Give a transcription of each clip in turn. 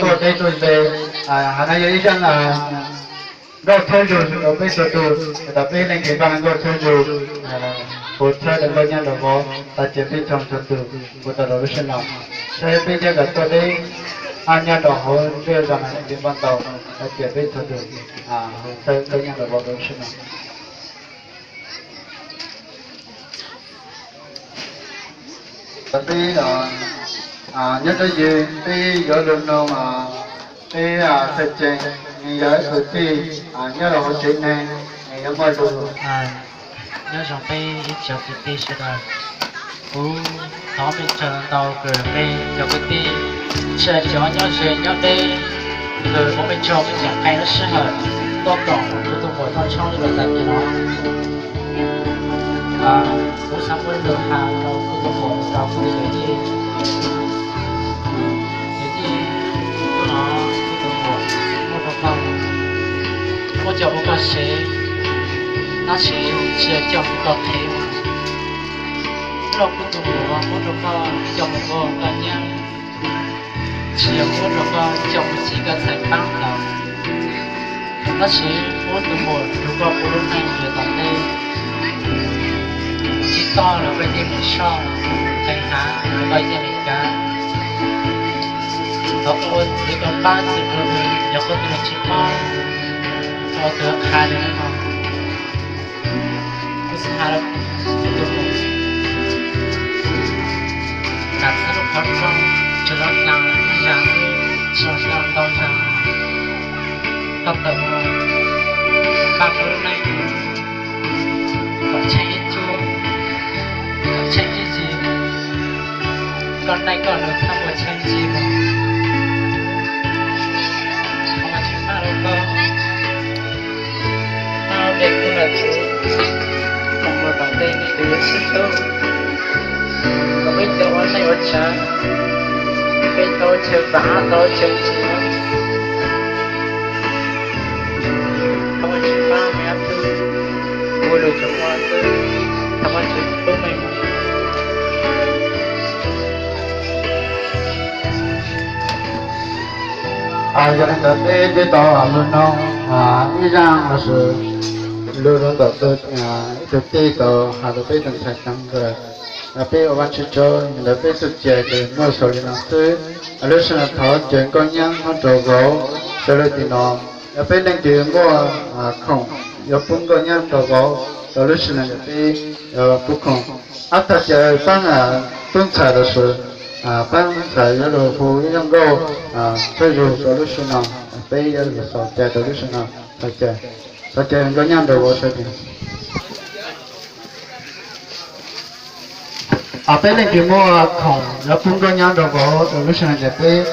tuaj teb tuaj ze. Hauv no yog ib zaj nkauj txhawb zug rau peb txhua tus, tas peb leej twg npaj nkauj txhawb zug, puas txhawb rau nkauj nyab nraug vauv tas ces peb txhua txhua tus puas tau rau lub sij no. Saib peb nyob kom tuaj teb, nyob rau hauv ntiaj teb no leej twg npaj tau tas ces peb txhua tus txhawb nkauj nyab nraug vauv rau lub sij no. Peb nyob rau ywg peb yuav lug nug peb txhais cees, nws yog ib tug tij nyob rau hauv tsev neeg, nws yuav muaj lus. Nyob zoo peb ib tsoom kwv tij sawv daws. Kuv thov peb tsaug ntau kws peb cov kwv tij txhia cov nyob ze nyob deb, kws ua peb tsaug peb tseem qee lub sij hawm tuaj koom kuv tus muam noj tshoob li lawm tas kiag no. Kuv xav muaj lus has rau kuv tus muam, rau kuv tus yawm yij. Yawm yij, hnub no kuv tus muam muab rau koj, muab coj ua koj sev, tab sis tsis yog coj ua koj qhev. Muab rau kuv tus muam, muab rau koj coj mus ua koj nyab, tsis yog muab rau koj coj mus txib koj txhais paab lawm, tab sis muab tus muam rau koj ua lub neej yav tom ntej. Tsis tau los koj yeej mus soj, qee hav los koj yeej li kav. Thov koj ua txiv koj pab txiv rau nws, yog koj tus neeg tsis paub, koj ua tus qha nws no. Kuv xav hais rau tus muam, kam txog lub qhov rooj, tsuas los hnav ib zag xwb, tsis los hnav ntau zag. Koj tawm mus npaj koj lub neej, kom tsheej ib tsuab, kom tsheej ib zis, koj neej koj lus txhob ua tsheej ntsis mus. Thov Vajtswv pab rau koj. Pab dej kuj lawm txwv, koom luag tom ntej nej tus yuav sib hlub, kom peb tau ua neej ua tsav, peb tau chaw vav tau chaw ntxhiav. Thov Vajtswv pab me ob tug, ua lus tsuas ua xwb, thov Vajtswv pab me. Yog li ntawd peb twb tau lug noog ib zaj los sis lug rau ntawm ib tug tij tau has rau peb tus ntxhais tag ntawd, peb ua Vajtswv tsaug ntawd peb txuj ci ces muaj xaus li no xwb. Lub sij hawm thov caw nkauj nyab nraug vauv sawv lug tim no, yog peb leej twg muaj khoom yuav pub nkauj nyab nraug vauv rau lub sij hawm no peb pub khoom. Ab, thov caw pab tub ntxhais los sis pab ntxhais yuav lug hu ib zaj nkauj txhawb zug rau lub sij no, peb yuav lug xaus cai rau lub sij no. Thov caw, thov caw nkauj nyab nraug vauv sawv daws. Peb leej twg muaj khoom yuav pub nkauj nyab nraug vauv rau lub sij no ces peb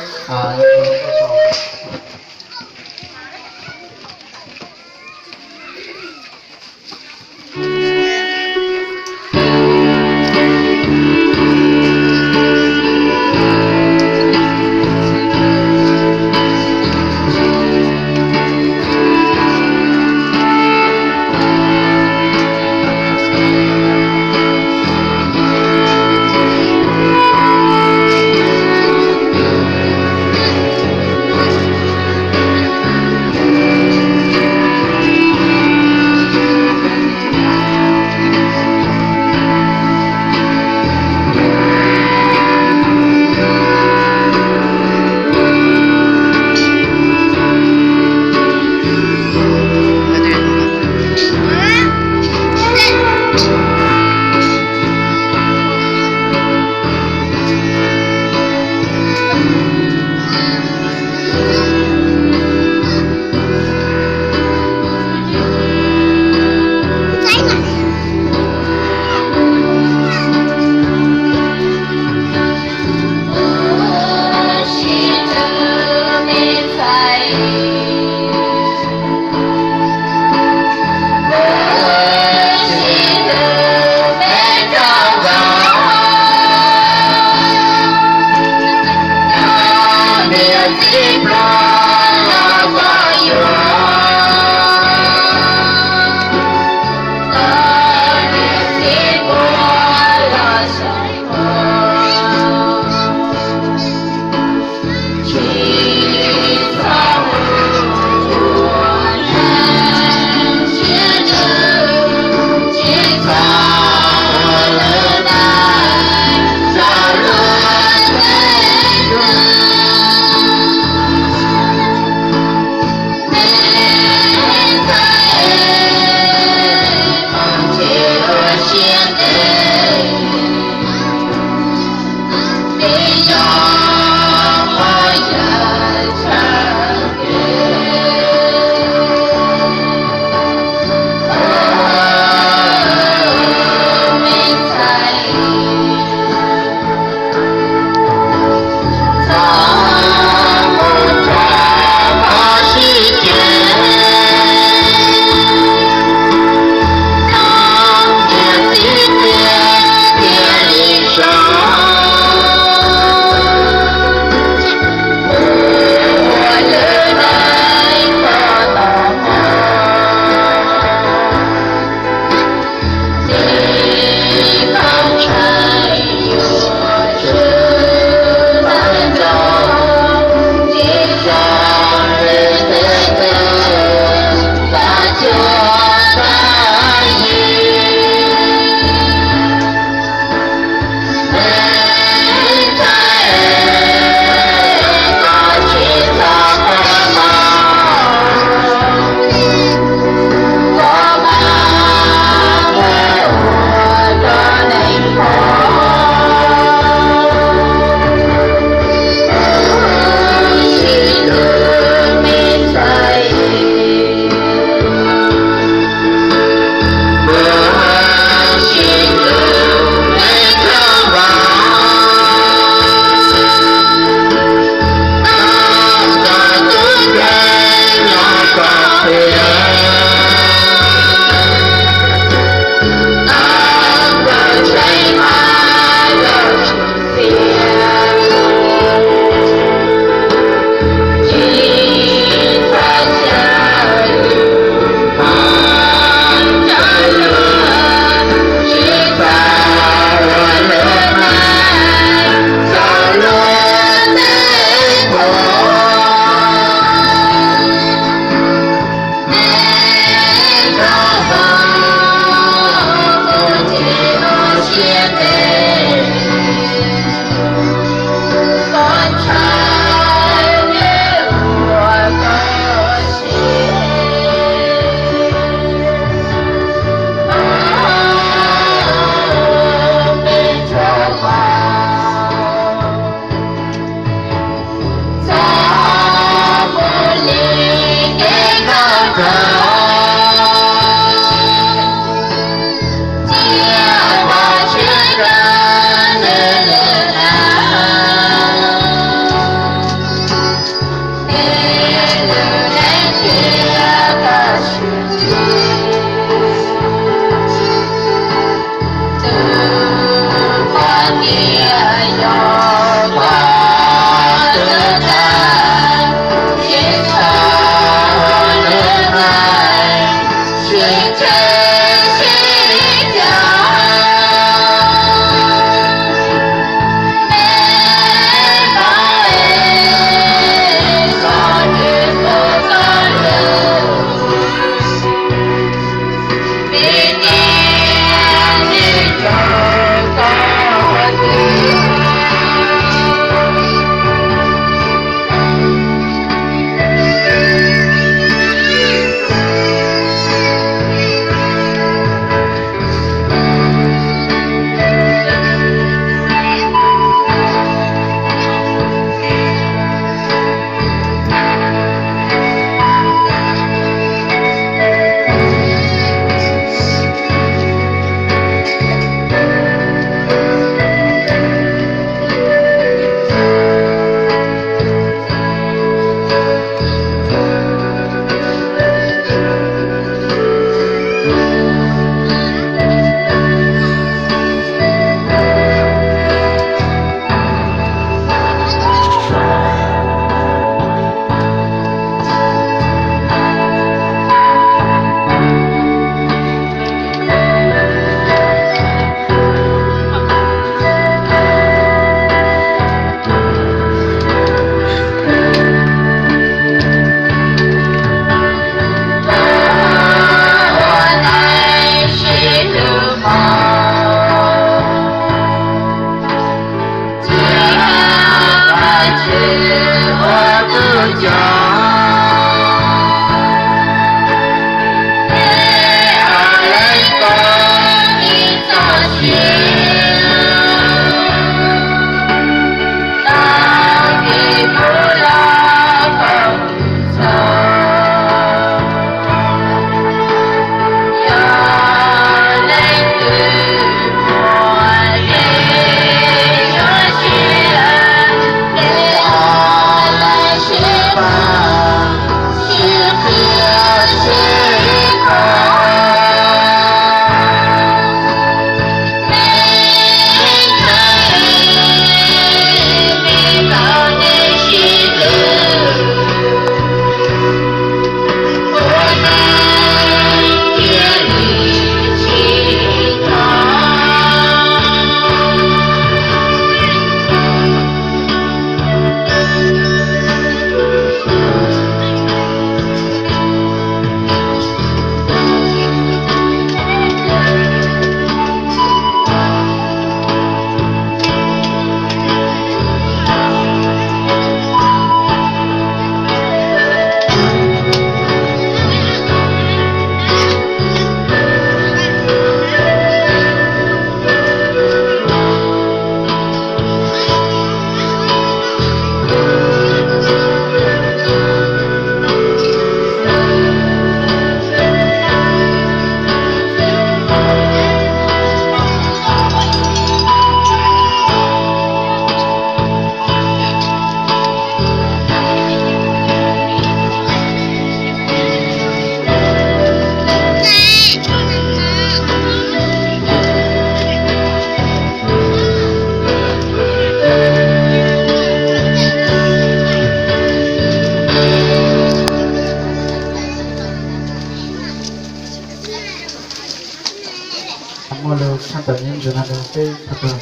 Muaj lus tshaj tawm nyob ntawm no peb tshaj tawm.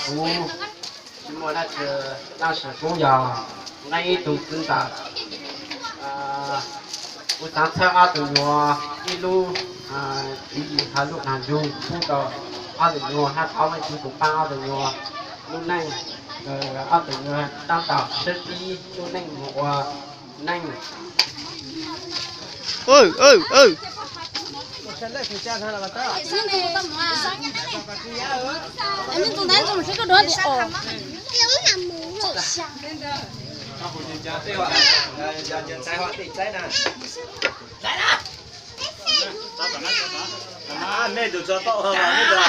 Kuv tsis muaj dab tsi, dab tsi kuv yog nqe ib tug xwb ntag. Kuv xav txhawb ob tug nyuam ib lub tswv yim hais lub nag ntsug pub rau ob tug nyuam, hab thov Vajtswv tus pab ob tug nyuam lub neej, ob tug nyuam tab tom sib tib lub neej mus ua neej. Nej tus tso tau, nej tus.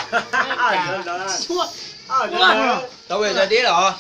Tau ua dib los?